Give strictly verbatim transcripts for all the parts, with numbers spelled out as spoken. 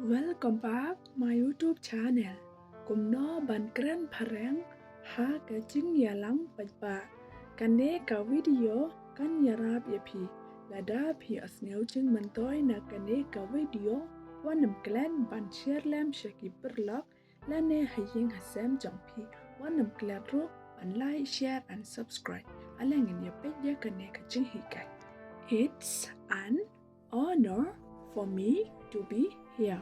Welcome back my YouTube channel. Kumno ban kren phareng ha ka jingïalang paidbah. Kane ka video kan ïarap ïa phi. Lada phi sngew jingmyntoi na kane ka video, wat nym klet ban share lem sha ki paralok lane ha ïing ha sem jong phi. Wat nym klet ruh ban like, share and subscribe. Ale ngin ïa peit ïa kane ka jinghikai. It's an honor for me to be here.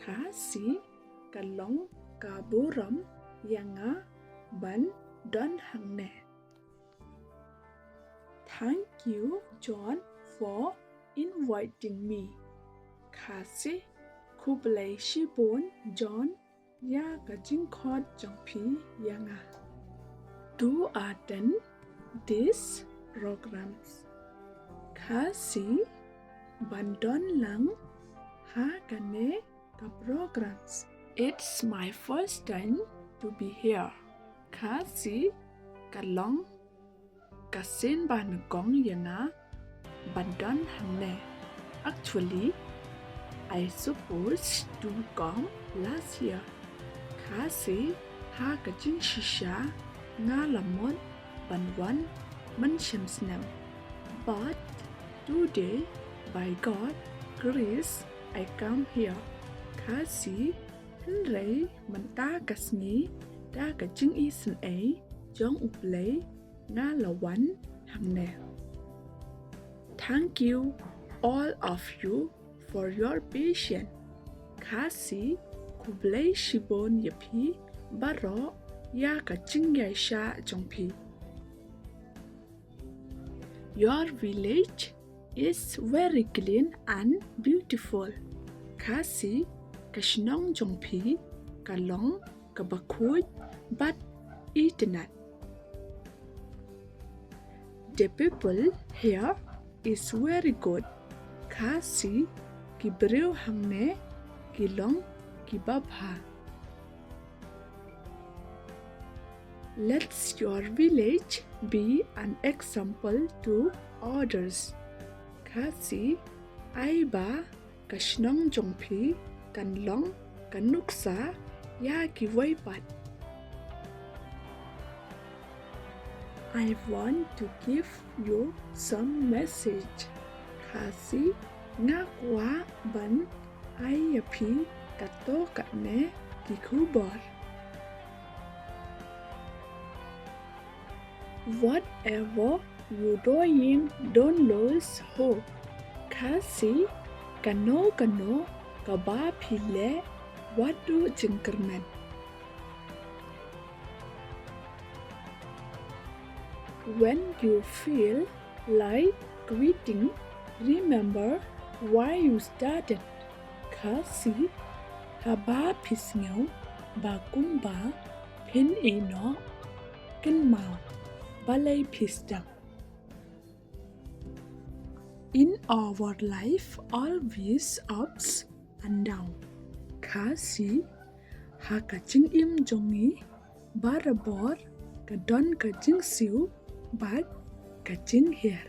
Khasi, ka long ka burom ïa nga ban don hangne. Thank you, John, for inviting me. Khasi, khublei shibun, John, ïa ka jingkhot jong phi ïa nga to attend these programs. Khasi, ban don lang ha kane ka programs. It's my first time to be here. Khasi, ka long ka sien ba nyngkong ïa nga ban don hangne. Actually, I supposed to come last year. Khasi, ha ka jingshisha nga la mut ban wan mynshem snem. But today, by God grace, I come here. Khasi, hynrei mynta ka sngi da ka jingisynei jong U Blei nga la wan hangne. Thank you, all of you, for your patience. Khasi, khublei shibun ïa phi baroh ïa ka jingïaishah jong phi. Your village is very clean and beautiful. Khasi, ka shnong jong phi ka long kaba khuid bad itynnad. The people here is very good. Khasi, ki briew hangne ki long kiba bha. Let your village be an example to others. Khasi, ai ba ka shnong jong phi kan long ka nuksa ïa kiwei pat. I want to give you some message. Khasi, nga kwah ban ai ïa phi katto katne ki khubor. Whatever you doing, don't lose hope. Khasi, kano kano kaba phi leh, wat duh jingkyrmen. When you feel like quitting, remember why you started. Khasi, haba phi sngew ba kumba phin ïeh noh, kynmaw balei phi sdang. In our life, always ups and down. Khasi, ha ka jingim jong ngi barabor ka don ka jingsiew bad ka jinghiar.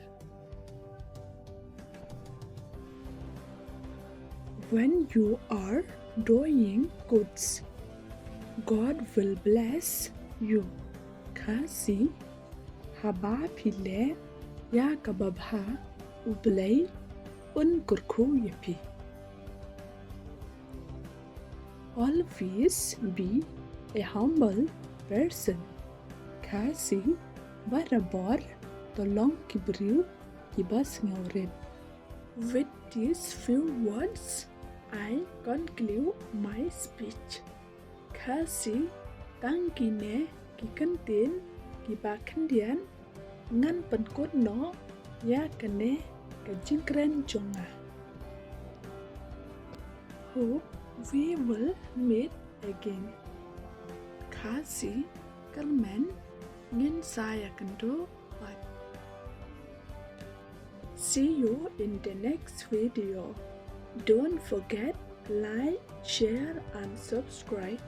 When you are doing goods, God will bless you. Khasi, haba phi leh ïa kaba bha, U Blei un kyrkhu ïa phi. Always be a humble person. Khasi, barabor to long ki briew kiba sngewrit. With these few words, I conclude my speech. Khasi, tang kine ki kyntien kiba khyndiat ngan pynkut noh ïa kane ka jingkren jong nga. Hope we will meet again. Khasi, kyrmen ngin sa ïakynduh pat. See you in the next video. Don't forget, like, share and subscribe